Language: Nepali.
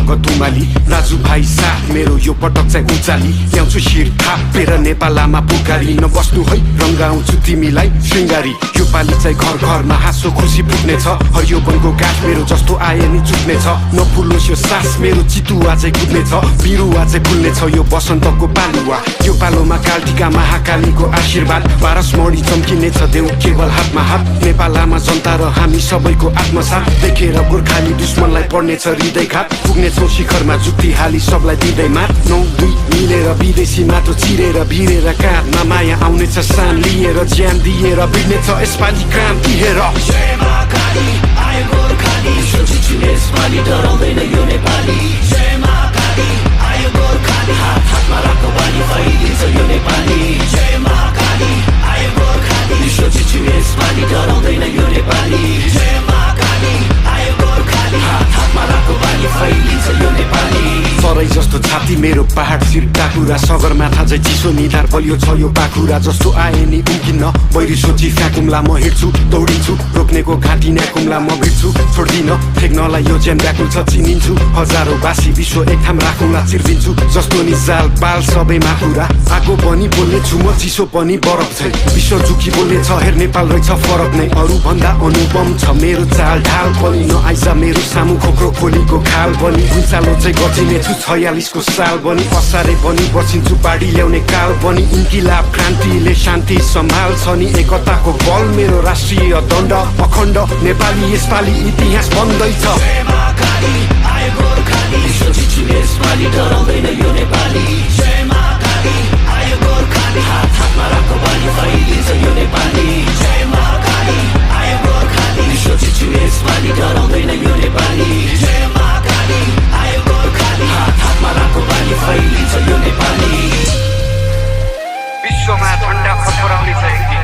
भगत उमाली राजु भाइ साथ मेरो यो पटक चाहिँ उचाली ल्याउँछु शिर थापेर नेपालमा पुकारी नबस्नु है रङ्गाउँछु तिमीलाई श्रृङ्गारी यो पाली चाहिँ घर घरमा हाँसो खुसी पुग्नेछ हरियो वनको गाठ मेरो जस्तो आए नि चुक्नेछ नफुलोस् यो सास मेरो चितुवा चाहिँ कुद्नेछ बिरुवा चाहिँ फुल्नेछ यो बसन्तको पालुवा यो पालोमा कालटिका महाकालीको आशीर्वाद पारसमणि चम्किनेछ देऊ केवल हातमा हात नेपालमा जनता र हामी सबैको आत्मसाथ देखेर गोर्खाली दुश्मनलाई पर्नेछ हृदयघात पुग्नेछौँ शिखरमा जुक्ति हाली सबलाई दिँदै मात 9-2 मिलेर विदेशी माटो चिरेर भिरेर काँधमा माया आउनेछ सान लिएर ज्यान दिएर बिग्नेछ यसपालि क्रान्ति हेर जय महाकाली आयो गोर्खाली सोचिछु यसपालि डराउँदैन यो नेपाली जय महाकाली आयो गोर्खाली हात हातमा राखो बानी फैलिन्छ यो नेपाली जय महाकाली आयो गोर्खाली सोचिछु यसपालि डराउँदैन यो नेपाली जय महाकाली आयो गोर्खाली हात हातमा राखो बानी फैलिन्छ यो नेपाली सरै जस्तो छाती मेरो पहाड शिर टाकुरा सगरमाथा चाहिँ चिसो निधार बलियो छ यो पाखुरा जस्तो आए नि उम्किन्न बैरी सोची फ्याकुम्ला म हिँड्छु दौडिन्छु रोक्नेको घाँटी न्याकुम्ला म भिड्छु छोड्दिन फेक्नलाई यो ज्यान व्याकुल छ चिनिन्छु हजारौँ बासी विश्व एक ठाम राखुला चिर्दिन्छु जस्तो नि जाल पाल सबैमा कुरा आगो पनि बोल्ने छु म चिसो पनि बरफ छै विश्व झुकी बोल्ने छ हेर नेपाल रहेछ फरक नै अरू भन्दा अनुपम छ मेरो चाल ढाल पनि नआइज मेरो सामु खोक्रो खोलीको खाल पनि भुइँचालो चाहिँ गर्चिने छु 46 को साल पनि असारे पनि बर्छिन्छु बाढी ल्याउने काल पनि इन्किलाब क्रान्तिले शान्ति सम्हाल्छ नि एकताको बल मेरो राष्ट्रिय दण्ड अखण्ड नेपाली यसपालि इतिहास बन्दैछ जय महाकाली आयो गोर्खाली सोचिछु यसपालि डराउँदैन यो नेपाली जय महाकाली आयो गोर्खाली हात हातमा राखो बानी फैलिन्छ